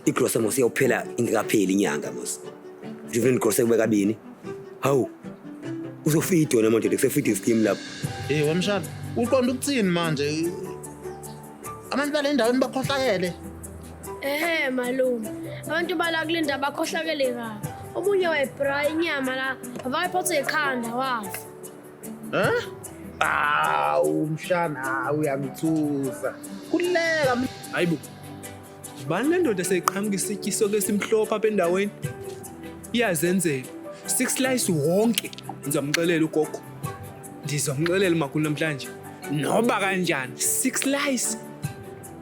Igrosa mos iyophela ingekapheli inyanga mos. Ufuna igrosa kube kabini. Hawu. Uzofida wena manje kusefeeding scheme lapho. Hey wemshana, uqonda ukuthini manje? Abantu bale ndaweni bakhohlakele. Ehhe malume, abantu bala kule ndaba bakhohlakele kabi. Omunye wayebra inyama la, avake ikhanda wafa. Eh? Awu mshana, uyangithusa. Khululeka. Hayibo. Bani le ndoda seyiqhamuka isityiso ke simhlophe apha endaweni? Iyazenzela. Six slice wonke. Ngizomxelela ugogo. Ndizomxelela umakhulu namhlanje. Noba kanjani, six slice.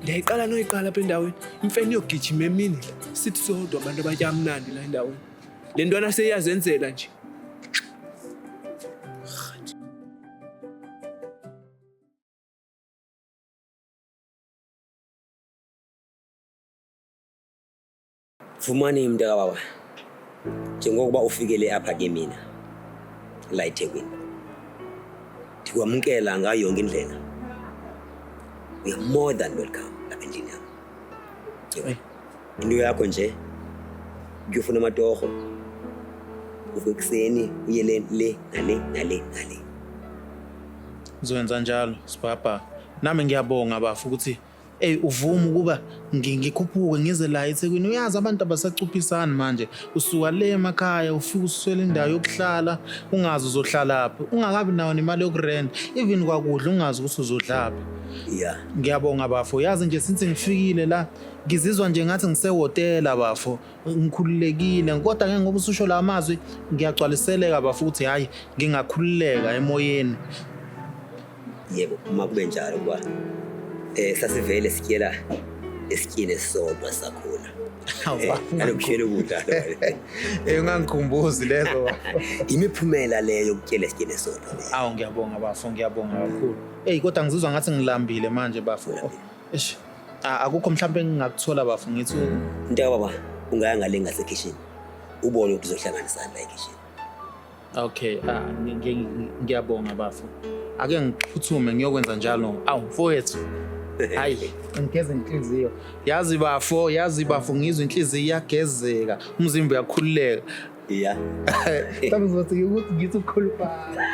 Ndiyayiqala noyiqala apha endaweni. Imfene iyogijima emini la. Sithi sodwa abantu abatya mnandi la endaweni. Le ntwana seyiyazenzela nje. Fumani mntaka baba. Njengokuba ufikele apha ke mina la eThekwini. Ndikwamukela ngayo yonke indlela. You are more than welcome lapha endlini yami. Yebo. Into yakho nje kuyofuna amatoho. Uvuke ekuseni uye le le nale nale nale. Ngizokwenza njalo sibhabha. Nami ngiyabonga bafo ukuthi Ey uvuma ukuba ngikhuphuke ngize la eThekwini. Uyazi abantu abasacuphisani manje. Usuka le emakhaya ufike uswele indawo yokuhlala, ungazi uzohlalaphi, ungakabi nayo nemali yokurent, even kwakudla ungazi ukuthi uzodlaphi. Yeah. Ngiyabonga bafo. Yazi nje since ngifikile la ngizizwa nje ngathi ngisehhotela bafo. Ngikhululekile kodwa ke ngoba ususho la mazwi ngiyagcwaliseleka bafo ukuthi hayi ngingakhululeka emoyeni. Yebo, uma kube njalo kuba sasivele sityela esityeni esisodwa sakhula. Nalokushela ukudla. Ungangikhumbuzi lezo. Imiphumela leyo yokutyela esityeni esisodwa leyo. Awu ngiyabonga bafo, ngiyabonga kakhulu. Eyi kodwa ngizizwa ngathi ngilambile manje bafo. Eish. Akukho mhlawumbe engingakuthola bafo ngithi Mntaka baba, ungaya ngale ngasekhishini. Ubone ukuthi uzohlanganisani la ekhishini. Okay, ngiyabonga bafo. Ake ngiphuthume ngiyokwenza njalo. Awu mfowethu. Hayi, ngigeza inhliziyo. Yazi bafo, yazi bafo ngizwa inhliziyo iyagezeka, umzimba uyakhululeka. Yeah. Mhlawumbe ngizothi ukuthi ngithi ukukhuluphala.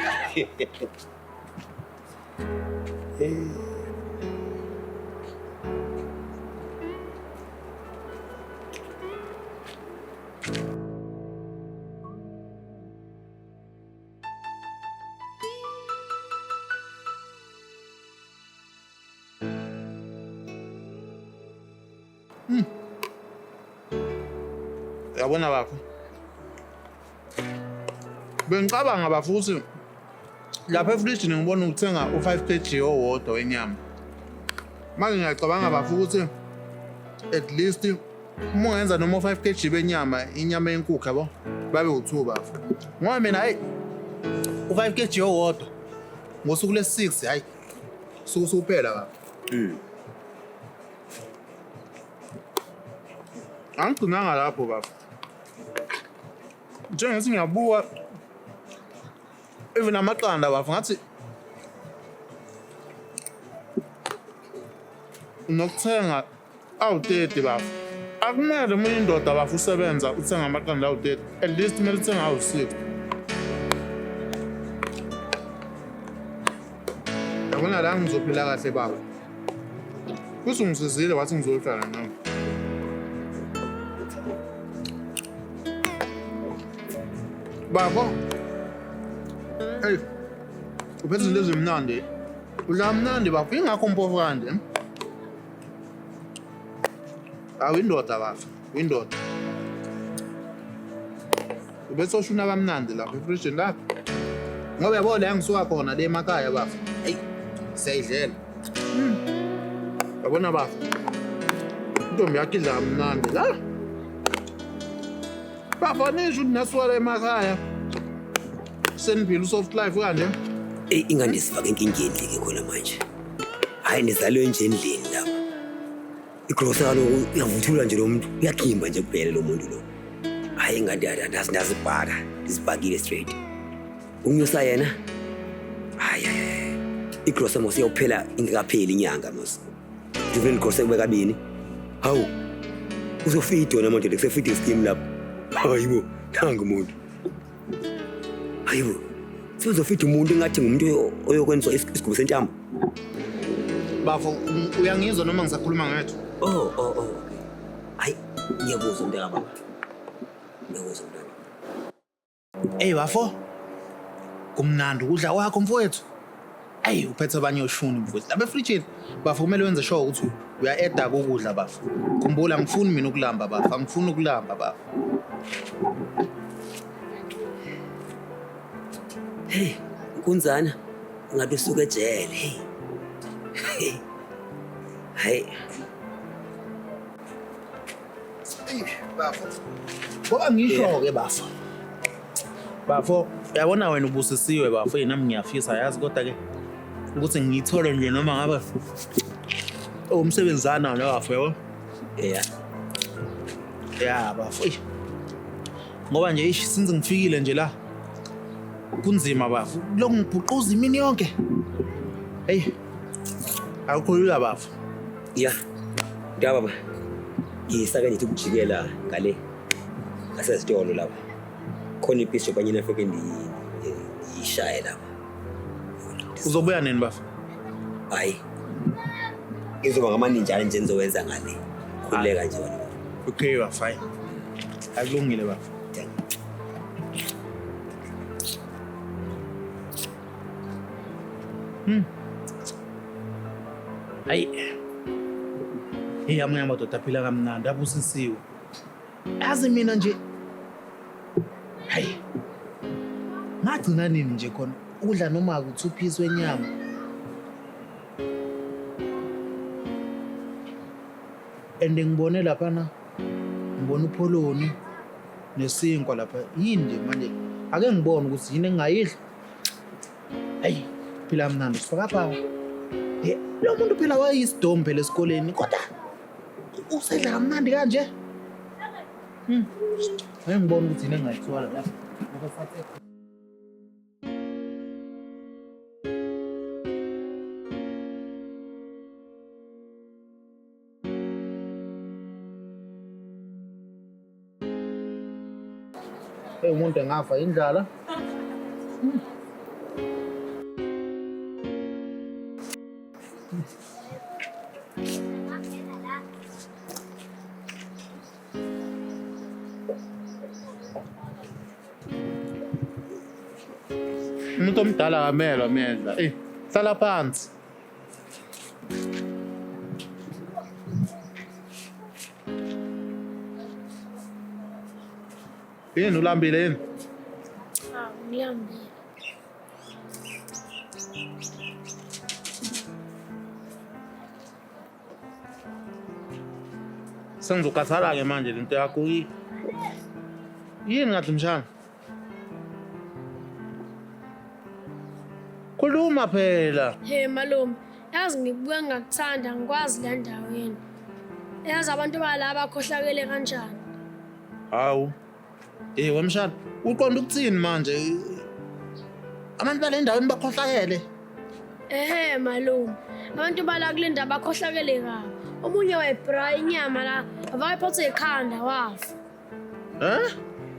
Yabona bafo. Bengicabanga bafo ukuthi lapha efrijini ngibona ukuthenga u-5 kg owodwa wenyama. Manje ngiyacabanga bafo ukuthi at least uma ungenza noma u-5 kg benyama, inyama yenkukhu yabo, babe u-2 bafo. Ngoba mina hayi u-5 kg owodwa ngosuku lesi-6 hayi suku suphela bafo. Angigcinanga lapho bafo. Njengokuthi ngiyabuka even amaqanda bafo ngathi nokuthenga awu-30 bafo. Akumele uma uyindoda bafo usebenza uthenga amaqanda awu-30. At least kumele uthenge awu-6. Yabona la ngizophila kahle baba. Futhi ungisizile wathi ngizohlala nawe. Bafo. Hey. Uphethe izinto ezimnandi. Udla kamnandi bafo, ingakho umpofu kanje. Awu indoda bafo, indoda. Ubethe oshuna kamnandi lapha efrijini lapha. Ngoba yabo la ngisuka khona le emakhaya bafo. Hey, siyayidlela. Yabona bafo. Intombi yakho idla kamnandi la. Bafo nisho ukuthi nasuka emakhaya. Seniphila usoft life kanje. Eyi ingandisifake enkingeni ke khona manje. Hayi nizalwe nje endlini lapha. Igrosa kaloku uyavuthula nje lo muntu, uyagimba nje kuphela lo muntu lo. Hayi ingandi ndazibhaka, ndizibhakile straight. Unyusa yena. Hayi hayi. Igrosa mos iyophela ingekapheli inyanga mos. Ndivele igrosa kube kabini. Hawu. Uzofida wena madoda, kusefida scheme lapha. Hayibo, nangu umuntu. Hayibo. Sewuzofida umuntu engathi ngumuntu oyokwenziwa isigubo sentambo. Bafo, uyangizwa noma ngisakhuluma ngedwa? Oh, oh, oh, okay. Hayi, ngiyakuzwa mntaka baba. Ngiyakuzwa mntaka. Ey bafo. Kumnandi ukudla kwakho mfowethu. Ey uphethe abanye oshuni mfowethu. Lapha efrijini bafo kumele wenze sure ukuthi uya-eda ukudla bafo. Khumbula angifuni mina ukulamba bafo, angifuni ukulamba bafo. Hey, nkunzana ngathi usuke ejele. Hey. Hey. Hayi, Ey bafo. Ngoba ngisho-ke bafo. Bafo, uyabona wena ubusisiwe bafo, yena nami ngiyafisa yazi kodwa-ke ukuthi ngiyithole nje noma ngabe umsebenzana lo bafo yabo. yeah. Ya bafo. Eish. Ngoba nje ish since ngifikile nje la kunzima bafo. Lokhu ngibhuquza imini yonke. Hey. Akukhulula bafo. Yeah. Mntaka baba. Ngisake ngithi ukujikela ngale ngasezitolo lapha. Khona ipiece yobanyana afike ndiyishaye lapha. Uzobuya nini bafo? Hayi. Izoba ngamaninjana nje engizowenza ngale. Khululeka nje wena. Okay bafo, hayi. Akulungile bafo. Hayi. Hey amanye amadoda aphila kamnandi abusisiwe. Yazi mina nje hayi. Ngagcina nini nje khona ukudla noma ku-two piece wenyama. And ngibone laphana ngibona upholoni nesinkwa lapha yini nje manje ake ngibone ukuthi yini engingayidla. Hayi phila mnandi sifaka pha. Eh lo muntu phela wayisidomu phela esikoleni kodwa usedla kamnandi kanje. Ake ngibone ukuthi yini engingayithola lapha. Hey umuntu engafa indlala. Umuntu omdala akamelwa amedla. Eh, hlala phansi. Yini ulambile yini? Hawu, ngilambile. Sengizokhathala-ke manje lento yakho. Yini ngathi mshana? Khuluma phela. He malume, yazi ngikubuka ngakuthanda ngikwazi la ndaweni. Yazi abantu bala bakhohlakele kanjani. Hawu. Eh wemshana, uqonda ukuthini manje? Abantu bale ndaweni bakhohlakele. Ehhe malume, abantu bala kule ndawo bakhohlakele kabi. Omunye wayebhra inyama la, wayephathwe ikhanda wafa. Eh?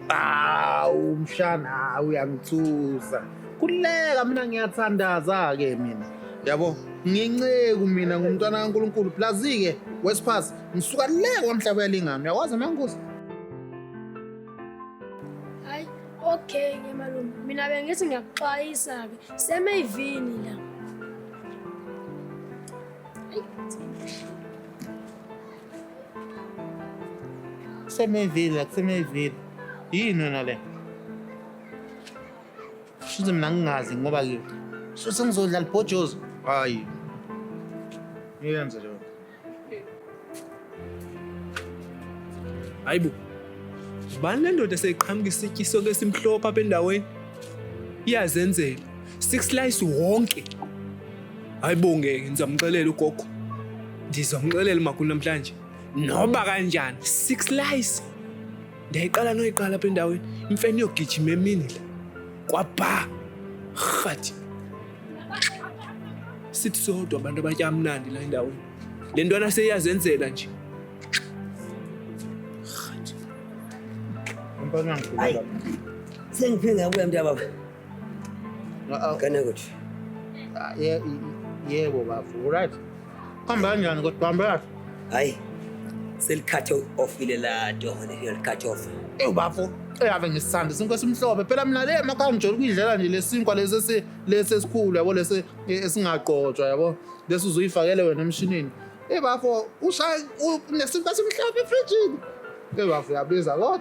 Awu mshana, uyangithusa. Khululeka mina ngiyathandaza-ke mina. Yabo, nginceku mina ngumntwana kaNkulunkulu. Plus-ke wesiphasi ngisuka le kwamhlaba uyalingana. Uyakwazi mankuzi? Hayi, okay ke malume. Mina bengithi ngiyakuxwayisa-ke. Semeyivini la. Hayi, Kusemeville, kusemeville. Yini wena le? Shuthi mina ngingazi ngoba-ke so sengizodla libhojozi. Hayi. Ngiyenze leyo. Hayibo. Bani le ndoda seyiqhamuka isityi sonke esimhlophe apha endaweni? Iyazenzela. Six slice wonke. Hayibo ngeke ngizamxelela ugogo. Ndizomxelela umakhulu namhlanje. Noba kanjani, six slice. Ndiyayiqala noyiqala apha endaweni. Imfene iyogijima emini la. Kwabha. Rhathi. Sithi sodwa abantu abatya mnandi la endaweni. Le ntwana seyiyazenzela nje. Mfana Hayi. ngigula. Sengiphinde ngabuya mntababa. Kana kuthi. Yebo bafo, right. Hamba kanjani kodwa hamba kahle. Hayi. Selikhathe off ile la toho leli cut off. Ewu bafo, eyave ngisithanda isinkwa esimhlophe. Phela mina le emakhaya ngijwayele ukuyidlela nje lesinkwa lesi lesi esikhulu yabo lesi esingaqotshwa yabo. Lesi uzuyifakele wena emshinini. Eh bafo, ushaya nesinkwa esimhlophe efrijini. Eh bafo uyabiza kodwa.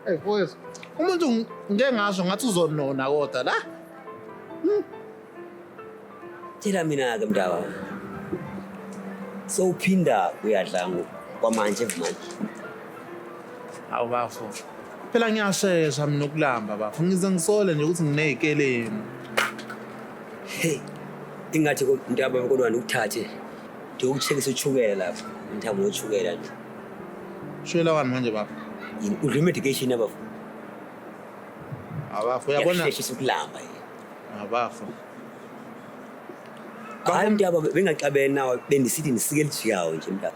Eh mfowethu, umuntu ngeke ngasho ngathi uzonona kodwa la. Tshela mina-ke mntaba. Sowuphinda uyadla kwamanje manje. Hawu bafo. Phela ngiyashesha mina ukulamba bafo. Ngize ngisole nje ukuthi nginey'kelemu. Hey, ingathi mntaba kodwa ukuthathe ndiyokucheckisa uchukela lapha. Umthamo wochukela nje. Shwela wani manje bafo? Yini udla i-medication abafo? Abafo uyabona? Iyakusheshisa ukulamba yini. Abafo. Hayi mntaba bengaxabene nawe bendisithi ndisike elijikayo nje mntaba.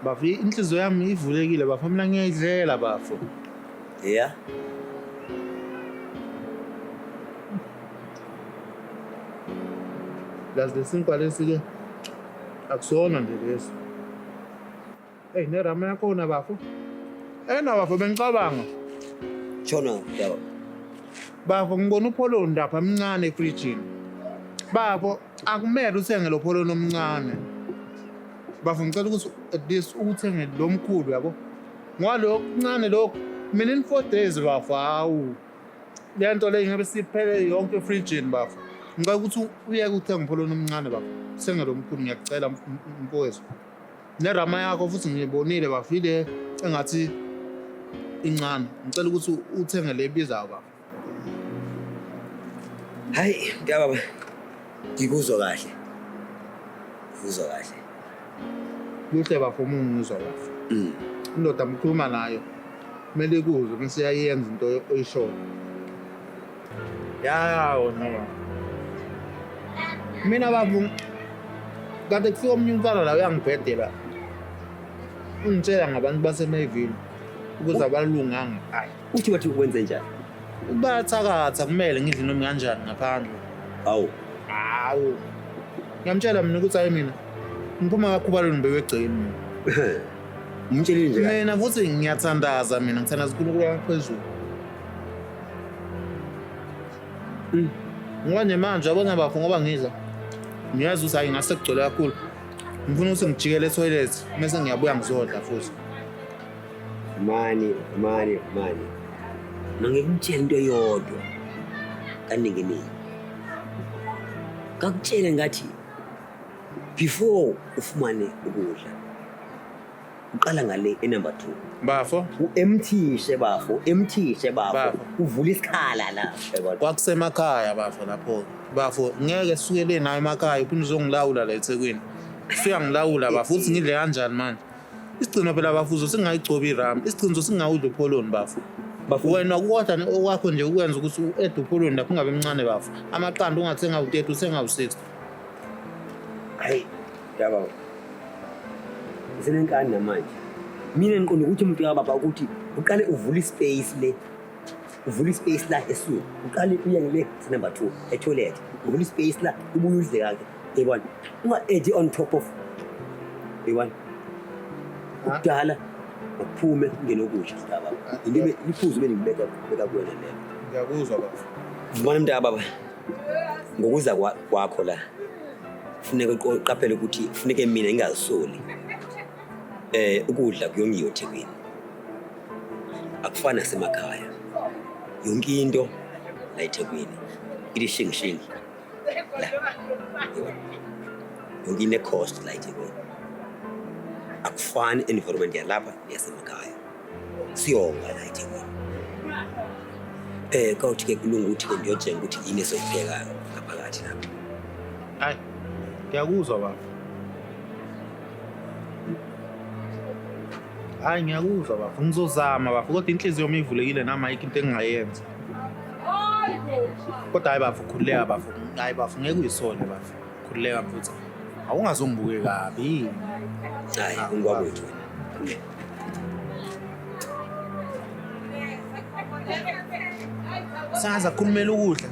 Bafo inhliziyo yami ivulekile bafo mina ngiyayidlela bafo. Yeah. Lazi lesinkwa lesi-ke akusona nje lesi. Eyi nerama yakhona bafo. Ena bafo bengicabanga. Tshona mntaba. Bafo ngibona upholoni lapha mncane efrijini. Bafo akumele uthenge lo pholoni omncane. Bafo ngicela ukuthi at least uthenge lo mkhulu yabo. Ngoba lo kuncane lokhu mina in 4 days bafo hawu. Le nto le ngabe siphele yonke efrijini bafo. Ngicela ukuthi uyeke uthenga upholoni omncane bafo. Uthenge lo mkhulu ngiyakucela mfowethu. Nerama yakho futhi ngiyibonile bafo ile engathi incane. Ngicela ukuthi uthenge le ebizayo bafo. Hayi mntaba ngikuzwa kahle. Ngikuzwa kahle. Kuhle bafo uma ungizwa bafo. Indoda mkhuluma nayo kumele ikuzwe bese iyayenza into oyishoyo. Ya wona bafo. Mina bafo kade kufika omunye umfana la uyangibhedela. Ungitshela ngabantu baseMayville ukuthi abalunganga. Hayi, Uthi wathi ukwenze njani? Bayathakatha kumele ngidle noma kanjani ngaphandle. Hawu. Hawu. Ngiyamtshela mina ukuthi hayi mina ngiphuma kakhulu ngibekwe egcekeni mina. Umtshelile nje kahle. Mina futhi ngiyathandaza mina ngithandaza uNkulunkulu waphezulu. Ngoba nje manje yabona bafo ngoba ngidla. Ngiyazi ukuthi hayi ngase kugcwele kakhulu. Ngifuna ukuthi ngijikele etoilet bese ngiyabuya ngizodla futhi. Mani, mani, mani. Mangikutshela into eyodwa kaningi ningi. Ngakutshela ngathi before ufumane ukudla uqala ngale enumber 2. Bafo Uemthishe bafo, emthishe bafo. Bafo. Uvula isikhala la. Yabona? Kwakusemakhaya bafo lapho. Bafo ngeke sukele nayo emakhaya uphinde uzongilawula la eThekwini. Usuyangilawula bafo uthi ngidle kanjani manje? Isigcino phela bafo uzosingayigcobi iram, isigcino singawudla upholoni bafo. Bafo. Wena kodwa okwakho nje ukwenza ukuthi u-add upholoni lapho ungabe mncane bafo. Amaqanda ungathenga u-30 uthenga u-60. Hayi, yaba. Ngisenenkani namanje. Mina ngiqonda ukuthi umuntu kababa ukuthi uqale uvule ispace le. Uvule ispace la eswini. Uqale uye ngale number 2 etoilet. Uvule ispace la ubuye udle kahle. Yabona? Unga add on top of. Yabona? Ukudala akuphume kungene okusha mntaba. Into iphuzu beningibeka beka kuwena leyo. Ngiyakuzwa bafo. Vumani mntaka ngokuza kwakho la funeka uqaphele ukuthi funeke mina ngingazisoli ukudla kuyongiwa eThekwini akufani nasemakhaya yonke into la eThekwini ithi shingishingi la. Yabona? Yonke ine cost la eThekwini akufani environment yalapha neyasemakhaya siyonga la eThekwini kawuthi ke kulunga ukuthi ke ndiyojenga ukuthi yini esoyiphekayo ngaphakathi lapha. Hayi. Ngiyakuzwa bafo. Hayi ngiyakuzwa bafo. Ngizozama bafo kodwa inhliziyo yami ivulekile nami ayikho into engingayenza. Kodwa hayi bafo khululeka bafo. Hayi bafo ngeke uyisole bafo. Khululeka mfuthu. Awungazongibuke kabi. Hayi ungiwakwethu wena. Khululeka. Sengaze akhulumela ukudla.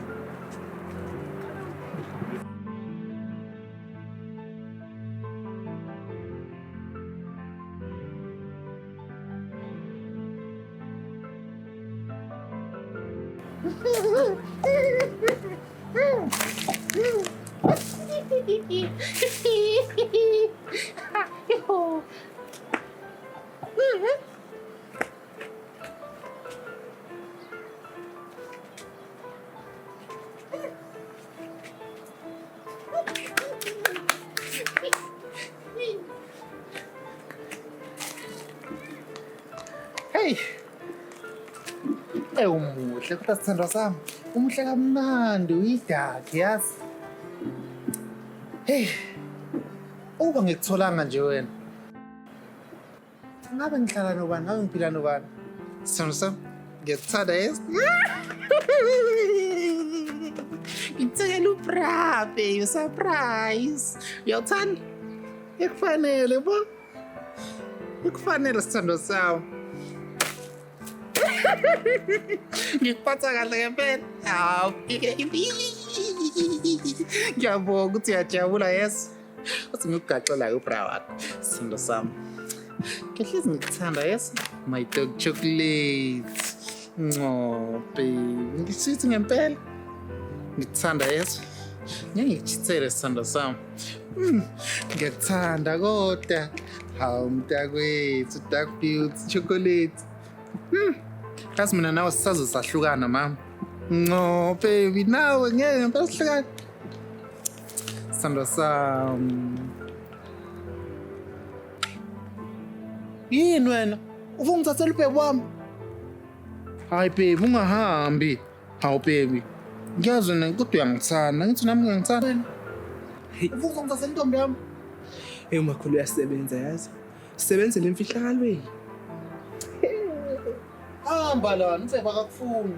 Hey. Ewumuhle kodwa sithandwa sami. Umuhle kamnandi uyidaki yazi. Hey. Uba ngikutholanga nje wena. Ngabe ngihlala nobani? Ngabe ngiphila nobani? Sithandwa sami, ngiyakuthanda yes. Ngikuthengela ubra, baby, surprise. Uyawuthanda? Ikufanele bo. Ikufanele sithandwa sami. Ngikuphatha kahle ngempela. Hawu, ngiyabonga ukuthi uyajabula yes. Uthi ngikugaxela ubra wakho, sithandwa sami. Ngihlezi ngikuthanda yes. My dog chocolate. No, baby. Ngisithi ngempela. Ngikuthanda yes. Ngeke ngikuchithele sithandwa sami. Ngiyakuthanda kodwa. Hawu mntakwethu, dark beauty, chocolate. Kazi mina nawe sisaze sahlukana mama. No, baby, nawe ngeke ngempela sihlukane. Sithandwa sami. Yini wena? Ufuna ungithathela ubhebi wami? Hayi baby, ungahambi. Hawu baby. Ngiyazi wena kodwa uyangithanda. Ngithi nami ngiyangithanda. Wena. Ufuna ungithathela intombi yami? Hey umakhulu uyasebenza yazi. Sebenzele emfihlakalweni. Hamba lana, umfeba akakufuni.